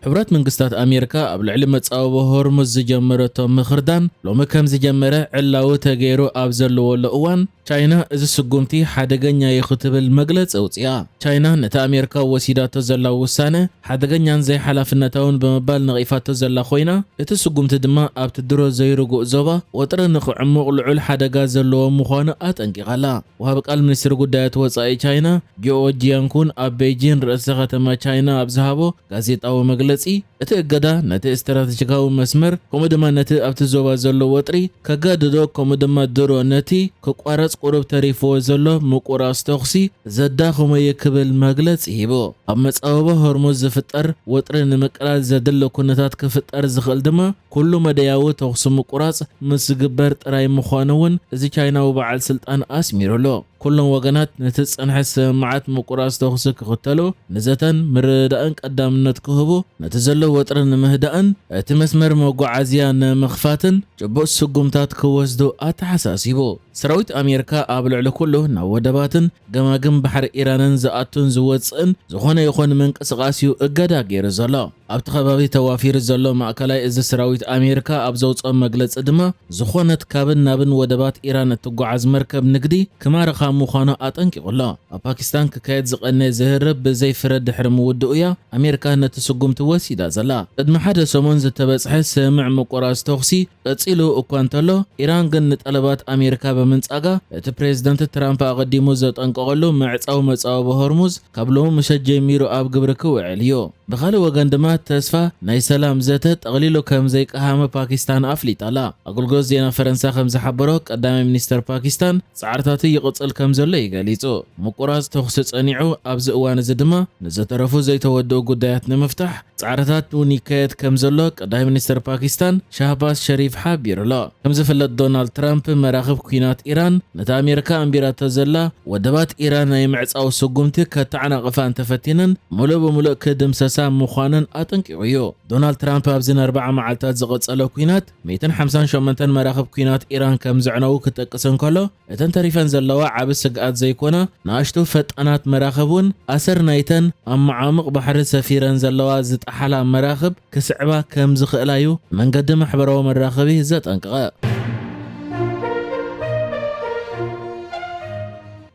ሕቡራት መንግስታት ኣሜሪካ ኣብ ልዕሊ መጻወቦ ሆርሙዝ ዝጀመረቶ ምኽርዳን ሎሚ ከም ዝጀመረ ዕላዊ ተገይሩ ኣብ ዘለወሉ እዋን፣ ቻይና እዚ ስጉምቲ ሓደገኛ እዩ ክትብል መግለጺ ኣውጽኣ። ቻይና ነቲ ኣሜሪካ ወሲዳቶ ዘላ ውሳነ ሓደገኛን ዘይሓላፍነታውን ብምባል ነቒፋቶ ዘላ ኮይና፣ እቲ ስጉምቲ ድማ ኣብቲ ድሮ ዘይርጉእ ዞባ ወጥሪ ንኽዕሙቕ ልዑል ሓደጋ ዘለዎ ምዃኑ ኣጠንቂቓ ኣላ። ወሃቢ ቃል ሚኒስትሪ ጉዳያት ወጻኢ ቻይና ጂኦ ጂያንኩን ኣብ ቤይጂን ርእሰ ከተማ ቻይና ኣብ ዝሃቦ ጋዜጣዊ መግለጺ፣ እቲ እገዳ ነቲ ስትራተጂካዊ መስመር ከምኡ ድማ ነቲ ኣብቲ ዞባ ዘሎ ወጥሪ ከጋድዶ ከምኡ ድማ ድሮ ነቲ ክቋረጽ ቁሩብ ተሪፍዎ ዘሎ ምቁራጽ ተኹሲ ዘዳኽሞ እዩ ክብል መግለጺ ሂቡ። ኣብ መጻወቦ ሆርሙዝ ዝፍጠር ወጥሪ ንምቅላል ዘድሊ ኩነታት ክፍጠር ዝኽእል ድማ ኩሉ መደያዊ ተኹሲ ምቁራጽ ምስ ዝግበር ጥራይ ምዃኑ እውን እዚ ቻይናዊ በዓል ስልጣን ኣስሚሩሉ። ኩሎም ወገናት ነቲ ዝጸንሐ ስምምዓት ምቁራጽ ተኹሲ ክኽተሉ፣ ንዘተን ምርድዳእን ቀዳምነት ክህቡ፣ ነቲ ዘሎ ወጥሪ ንምህዳእን እቲ መስመር መጓዓዝያ ንምኽፋትን ጭቡጥ ስጉምታት ክወስዱ ኣተሓሳሲቡ። ሰራዊት ኣሜሪካ ኣብ ልዕሊ ኩሉ ናብ ወደባትን ገማግም ባሕሪ ኢራንን ዝኣቱን ዝወጽእን ዝኾነ ይኹን ምንቅስቓስ እዩ እገዳ ገይሩ ዘሎ። ኣብቲ ከባቢ ተዋፊሩ ዘሎ ማእከላይ እዚ ሰራዊት ኣሜሪካ ኣብ ዘውጽኦ መግለጺ ድማ፣ ዝኾነት ካብን ናብን ወደባት ኢራን እትጓዓዝ መርከብ ንግዲ ክማርኻ ምዃኑ ኣጠንቂቑ ኣሎ። ኣብ ፓኪስታን ክካየድ ዝቐነየ ዝህርብ ብዘይ ፍረ ድሕሪ ምውድኡ እያ ኣሜሪካ ነቲ ስጉምቲ ወሲዳ ዘላ። ቅድሚ ሓደ ሰሙን ዝተበጽሐ ስምምዕ ምቁራጽ ተኹሲ ቀጺሉ እኳ እንተሎ፣ ኢራን ግን ንጠለባት ኣሜሪካ ብምንጻጋ፣ እቲ ፕሬዝደንት ትራምፕ ኣቐዲሙ ዘጠንቀቐሉ ምዕጻው መጻወቢ ሆርሙዝ ካብ ሎሚ ምሸት ጀሚሩ ኣብ ግብሪ ክውዕል እዩ። ብኻልእ ወገን ድማ፣ ተስፋ ናይ ሰላም ዘተ ጠቕሊሉ ከም ዘይቀሃመ ፓኪስታን ኣፍሊጣ ኣላ። ኣገልግሎት ዜና ፈረንሳ ከም ዝሓበሮ፣ ቀዳማይ ሚኒስተር ፓኪስታን ጻዕርታቱ ይቕጽል ከም ዘሎ እዩ ገሊጹ። ምቁራጽ ተኹሲ ጸኒዑ፣ ኣብዚ እዋን እዚ ድማ ንዝተረፉ ዘይተወድኡ ጉዳያት ንምፍታሕ ጻዕርታት እውን ይካየድ ከም ዘሎ ቀዳማይ ሚኒስተር ፓኪስታን ሻህባዝ ሸሪፍ ሓቢሩ ኣሎ። ከም ዝፍለጥ፣ ዶናልድ ትራምፕ መራኽብ ኲናት ኢራን ነታ ኣሜሪካ ኣንቢራቶ ዘላ ወደባት ኢራን ናይ ምዕጻው ስጉምቲ ከተዓናቕፋ እንተፈቲነን፣ ምሉእ ብምሉእ ክድምሰሳ ምዃነን ኣጠንቂቑ እዩ። ዶናልድ ትራምፕ ኣብዚ ንኣርብዓ መዓልታት ዝቐጸለ ኲናት፣ ሚእትን ሓምሳን ሸሞንተን መራኽብ ኲናት ኢራን ከም ዘዕነዉ ክጠቅስ እንከሎ፣ እተን ተሪፈን ዘለዋ ዓቢ ስግኣት ዘይኮና ንኣሽቱ ፈጣናት መራኽብ እውን፣ ኣሰር ናይተን ኣብ መዓሙቕ ባሕሪ ሰፊረን ዘለዋ ዝጠሓላ መራኽብ ክስዕባ ከም ዝኽእላ እዩ መንገዲ ማሕበራዊ መራኸቢ ዘጠንቀቐ።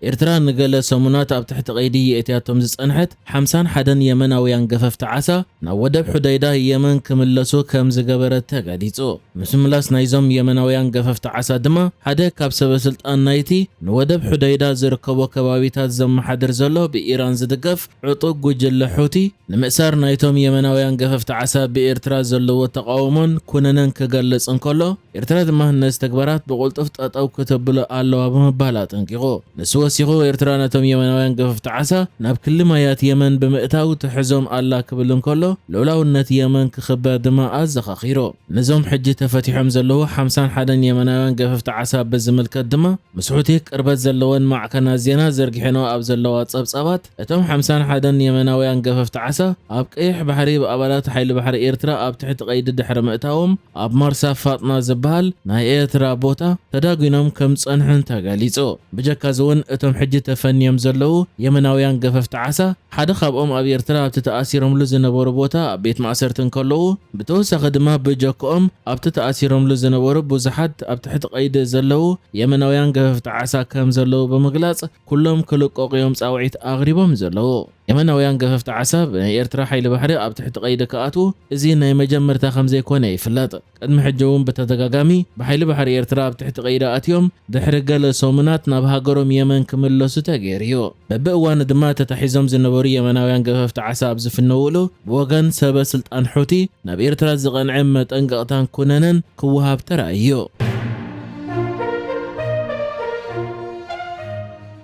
ኤርትራ ንገለ ሰሙናት ኣብ ትሕቲ ቀይዲ የእትያቶም ዝጸንሐት ሓምሳን ሓደን የመናውያን ገፈፍቲ ዓሳ ናብ ወደብ ሑደይዳ የመን ክምለሱ ከም ዝገበረት ተገሊጹ። ምስ ምላስ ናይዞም የመናውያን ገፈፍቲ ዓሳ ድማ፣ ሓደ ካብ ሰበ ስልጣን ናይቲ ንወደብ ሑደይዳ ዝርከቦ ከባቢታት ዘመሓድር ዘሎ ብኢራን ዝድገፍ ዕጡብ ጉጅለ ሑቲ፣ ንምእሳር ናይቶም የመናውያን ገፈፍቲ ዓሳ ብኤርትራ ዘለዎ ተቓውሞን ኩነነን ክገልጽ እንከሎ፣ ኤርትራ ድማ ነዚ ተግባራት ብቕልጡፍ ጠጠው ክተብሎ ኣለዋ ብምባል ኣጠንቂቑ። ንሱ ወሲኹ፣ ኤርትራ ነቶም የመናውያን ገፈፍቲ ዓሳ ናብ ክሊ ማያት የመን ብምእታው ትሕዞም ኣላ ክብል እንከሎ፣ ልኡላውነት የመን ክኽበር ድማ ኣዘኻኺሩ። ነዞም ሕጂ ተፈቲሖም ዘለዉ ሓምሳን ሓደን የመናውያን ገፈፍቲ ዓሳ ብዝምልከት ድማ፣ ምስ ሑቲ ቅርበት ዘለወን ማዕከናት ዜና ዘርጊሐንኦ ኣብ ዘለዋ ጸብጻባት፣ እቶም ሓምሳን ሓደን የመናውያን ገፈፍቲ ዓሳ ኣብ ቀይሕ ባሕሪ ብኣባላት ሓይሊ ባሕሪ ኤርትራ ኣብ ትሕቲ ቀይዲ ድሕሪ ምእታዎም፣ ኣብ ማርሳ ፋጥና ዝበሃል ናይ ኤርትራ ቦታ ተዳጒኖም ከም ዝጸንሑን ተገሊጹ። ብጀካዚ እውን እቶም ሕጂ ተፈንዮም ዘለዉ የመናውያን ገፈፍቲ ዓሳ፣ ሓደ ካብኦም ኣብ ኤርትራ ኣብቲ ተኣሲሮምሉ ዝነበሩ ቦታ ኣብ ቤት ማእሰርቲ እንከለዉ፣ ብተወሳኺ ድማ ብጀክኦም ኣብቲ ተኣሲሮምሉ ዝነበሩ ብዙሓት ኣብ ትሕቲ ቀይዲ ዘለዉ የመናውያን ገፈፍቲ ዓሳ ከም ዘለዉ ብምግላጽ፣ ኩሎም ክልቀቑ እዮም ጻውዒት ኣቕሪቦም ዘለዉ። የመናውያን ገፈፍቲ ዓሳ ብናይ ኤርትራ ሓይሊ ባሕሪ ኣብ ትሕቲ ቀይዲ ክኣትዉ እዚ ናይ መጀመርታ ከም ዘይኮነ ይፍለጥ። ቅድሚ ሕጂ እውን ብተደጋጋሚ ብሓይሊ ባሕሪ ኤርትራ ኣብ ትሕቲ ቀይዲ ኣትዮም ድሕሪ ገለ ሰሙናት ናብ ሃገሮም የመን ክምለሱ ተገይሩ እዩ። በብእዋኑ ድማ ተታሒዞም ዝነበሩ የመናውያን ገፈፍቲ ዓሳ ኣብ ዝፍነውሉ ብወገን ሰበ ስልጣን ሑቲ ናብ ኤርትራ ዝቐንዐ መጠንቀቕታን ኩነነን ክወሃብ ተራእዩ።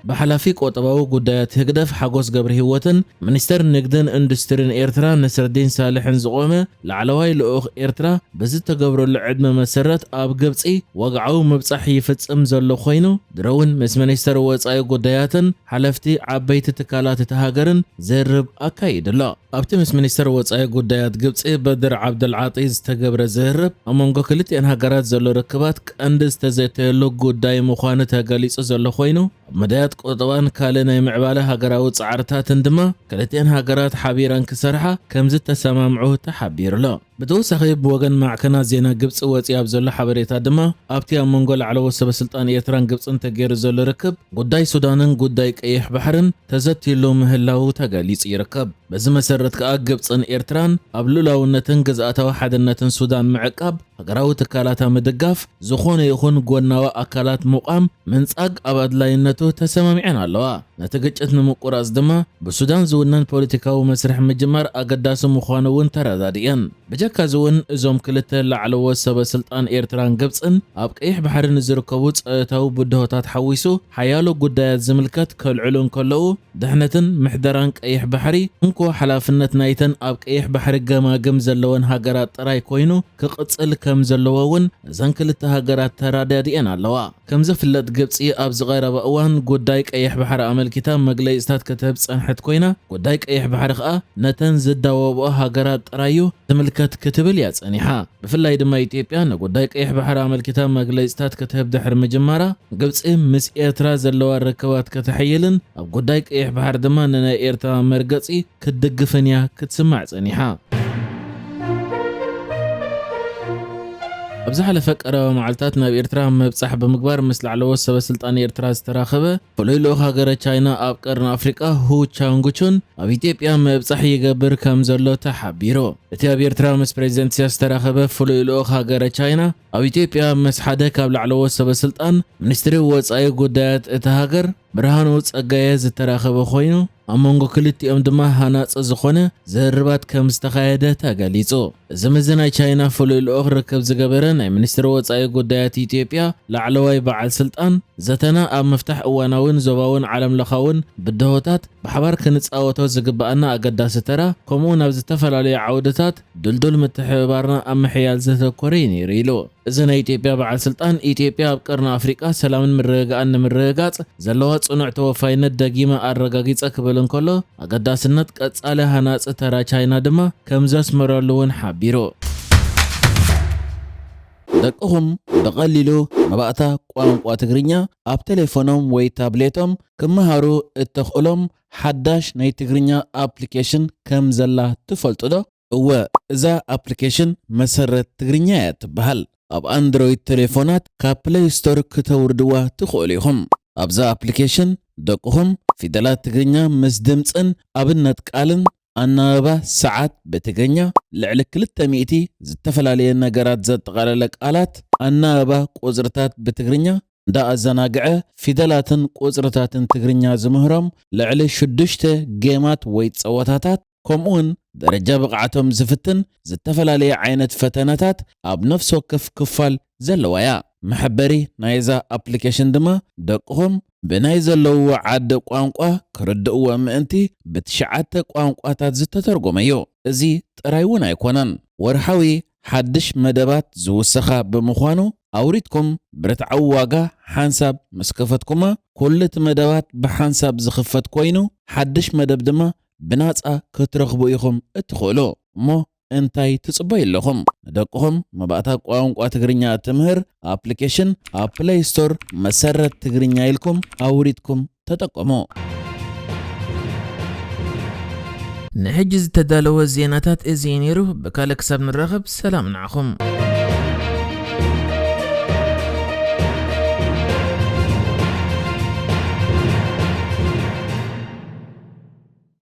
ብሓላፊ ቆጠባዊ ጉዳያት ህግደፍ ሓጎስ ገብረ ህይወትን ሚኒስተር ንግድን ኢንዱስትሪን ኤርትራ ነስረዲን ሳልሕን ዝቖመ ላዕለዋይ ልኡኽ ኤርትራ ብዝተገብረሉ ዕድመ መሰረት ኣብ ግብጺ ወግዓዊ ምብጻሕ ይፍጽም ዘሎ ኮይኑ፣ ድሮ እውን ምስ ሚኒስተር ወጻኢ ጉዳያትን ሓለፍቲ ዓበይቲ ትካላት እታ ሃገርን ዝርርብ ኣካይዱ ኣሎ። ኣብቲ ምስ ሚኒስተር ወጻኢ ጉዳያት ግብጺ በድር ዓብደልዓጢ ዝተገብረ ዝርርብ፣ ኣብ መንጎ ክልቲኣን ሃገራት ዘሎ ርክባት ቀንዲ ዝተዘተየሉ ጉዳይ ምዃኑ ተገሊጹ ዘሎ ኮይኑ፣ ኣብ መዳያት ቁጠባን ካልእ ናይ ምዕባለ ሃገራዊ ጻዕርታትን ድማ ክልቲኣን ሃገራት ሓቢረን ክሰርሓ ከም ዝተሰማምዑ ተሓቢሩ ኣሎ። ብተወሳኺ ብወገን ማዕከናት ዜና ግብጺ ወጺኡ ኣብ ዘሎ ሓበሬታ ድማ ኣብቲ ኣብ መንጎ ላዕለዎት ሰበ ስልጣን ኤርትራን ግብጽን ተገይሩ ዘሎ ርክብ ጉዳይ ሱዳንን ጉዳይ ቀይሕ ባሕርን ተዘትይሉ ምህላዉ ተገሊጹ ይርከብ። በዚ መሰረት ከኣ ግብጽን ኤርትራን ኣብ ልኡላውነትን ግዝኣታዊ ሓድነትን ሱዳን ምዕቃብ፣ ሃገራዊ ትካላታ ምድጋፍ፣ ዝኾነ ይኹን ጎናዊ ኣካላት ምቋም ምንጻግ ኣብ ኣድላይነቱ ተሰማሚዐን ኣለዋ። ነቲ ግጭት ንምቁራጽ ድማ ብሱዳን ዝውነን ፖለቲካዊ መስርሕ ምጅማር ኣገዳሲ ምዃኑ እውን ተረዳዲአን። ብጀካዚ እውን እዞም ክልተ ላዕለዎት ሰበ ስልጣን ኤርትራን ግብጽን ኣብ ቀይሕ ባሕሪ ንዝርከቡ ጸጥታዊ ብድሆታት ሓዊሱ ሓያሎ ጉዳያት ዝምልከት ከልዕሉ እንከለዉ ድሕነትን ምሕደራን ቀይሕ ባሕሪ እንኮ ሓላፍነት ናይተን ኣብ ቀይሕ ባሕሪ ገማግም ዘለወን ሃገራት ጥራይ ኮይኑ ክቕጽል ከም ዘለዎ እውን እዘን ክልተ ሃገራት ተረዳዲአን ኣለዋ። ከም ዝፍለጥ ግብጺ ኣብዚ ቀረባ እዋን ጉዳይ ቀይሕ ባሕሪ ኣመልኪታ መግለጺታት ክትህብ ጸንሐት ኮይና ጉዳይ ቀይሕ ባሕሪ ከኣ ነተን ዝዳወብኦ ሃገራት ጥራይ እዩ ዝምልከት ክትብል እያ ጸኒሓ። ብፍላይ ድማ ኢትዮጵያ ንጉዳይ ቀይሕ ባሕሪ ኣመልኪታ መግለጺታት ክትህብ ድሕሪ ምጅማራ ግብጺ ምስ ኤርትራ ዘለዋ ርክባት ከተሕይልን ኣብ ጉዳይ ቀይሕ ባሕሪ ድማ ንናይ ኤርትራ መርገጺ ክትድግፍን እያ ክትስማዕ ጸኒሓ። ኣብ ዝሓለፈ ቀረባ መዓልታት ናብ ኤርትራ ምብጻሕ ብምግባር ምስ ላዕለዎት ሰበ ስልጣን ኤርትራ ዝተራኸበ ፍሉይ ልኡኽ ሃገረ ቻይና ኣብ ቀርኒ ኣፍሪቃ ሁ ቻንጉቹን ኣብ ኢትዮጵያ ምብጻሕ ይገብር ከም ዘሎ ተሓቢሩ። እቲ ኣብ ኤርትራ ምስ ፕሬዚደንት ኢሳያስ ዝተራኸበ ፍሉይ ልኡኽ ሃገረ ቻይና ኣብ ኢትዮጵያ ምስ ሓደ ካብ ላዕለዎት ሰበ ስልጣን ሚኒስትሪ ወጻኢ ጉዳያት እታ ሃገር ብርሃኑ ጸጋየ ዝተራኸበ ኮይኑ ኣብ መንጎ ክልቲኦም ድማ ሃናጺ ዝኾነ ዝርርባት ከም ዝተኻየደ ተገሊጹ። እዚ ምስ ናይ ቻይና ፍሉይ ልኡኽ ርክብ ዝገበረ ናይ ሚኒስትሪ ወጻኢ ጉዳያት ኢትዮጵያ ላዕለዋይ በዓል ስልጣን ዘተና ኣብ ምፍታሕ እዋናውን ዞባውን ዓለም ለኻውን ብድሆታት ብሓባር ክንጻወቶ ዝግብኣና ኣገዳሲ ተራ ከምኡ እውን ኣብ ዝተፈላለዩ ዓውድታት ድልዱል ምትሕብባርና ኣብ ምሕያል ዘተኮረ እዩ ነይሩ ኢሉ። እዚ ናይ ኢትዮጵያ በዓል ስልጣን ኢትዮጵያ ኣብ ቀርኒ ኣፍሪቃ ሰላምን ምርግጋእን ንምርግጋጽ ዘለዋ ጽኑዕ ተወፋይነት ደጊመ ኣረጋጊጸ ክብል እንከሎ ኣገዳስነት ቀጻሊ ሃናጺ ተራ ቻይና ድማ ከም ዘስመረሉ እውን ሓቢሩ። ደቅኹም ብቐሊሉ መባእታ ቋንቋ ትግርኛ ኣብ ቴሌፎኖም ወይ ታብሌቶም ክመሃሩ እተኽእሎም ሓዳሽ ናይ ትግርኛ ኣፕሊኬሽን ከም ዘላ ትፈልጡ ዶ? እወ፣ እዛ ኣፕሊኬሽን መሰረት ትግርኛ እያ ትበሃል። ኣብ ኣንድሮይድ ቴሌፎናት ካብ ፕለይ ስቶር ክተውርድዋ ትኽእሉ ኢኹም። ኣብዛ ኣፕሊኬሽን ደቅኹም ፊደላት ትግርኛ ምስ ድምፅን ኣብነት ቃልን ኣናበባ ሰዓት ብትግርኛ፣ ልዕሊ ክልተ ሚእቲ ዝተፈላለየ ነገራት ዘጠቓለለ ቃላት፣ ኣናበባ ቁፅርታት ብትግርኛ እንዳኣዘናግዐ ፊደላትን ቁፅርታትን ትግርኛ ዝምህሮም ልዕሊ ሽዱሽተ ጌማት ወይ ፀወታታት፣ ከምኡውን ደረጃ ብቕዓቶም ዝፍትን ዝተፈላለየ ዓይነት ፈተነታት ኣብ ነፍሲ ወከፍ ክፋል ዘለዋ እያ። መሐበሪ ናይዛ ኣፕሊኬሽን ድማ ደቅኹም ብናይ ዘለውዎ ዓዲ ቋንቋ ክርድእዎ ምእንቲ ብትሽዓተ ቋንቋታት ዝተተርጎመ እዩ። እዚ ጥራይ እውን ኣይኮነን። ወርሓዊ ሓድሽ መደባት ዝውሰኻ ብምዃኑ ኣውሪድኩም ብርትዓዊ ዋጋ ሓንሳብ ምስ ከፈትኩማ ኩሉ እቲ መደባት ብሓንሳብ ዝኽፈት ኮይኑ ሓድሽ መደብ ድማ ብናጻ ክትረኽቡ ኢኹም እትኽእሉ። እሞ እንታይ ትጽበዩ ኣለኹም? ንደቅኹም መባእታ ቋንቋ ትግርኛ እትምህር ኣፕሊኬሽን ኣብ ፕለይ ስቶር መሰረት ትግርኛ ኢልኩም ኣውሪድኩም ተጠቀሙ። ንሕጂ ዝተዳለወ ዜናታት እዚ እዩ ነይሩ። ብካልእ ክሳብ ንራኸብ ሰላም ንዓኹም።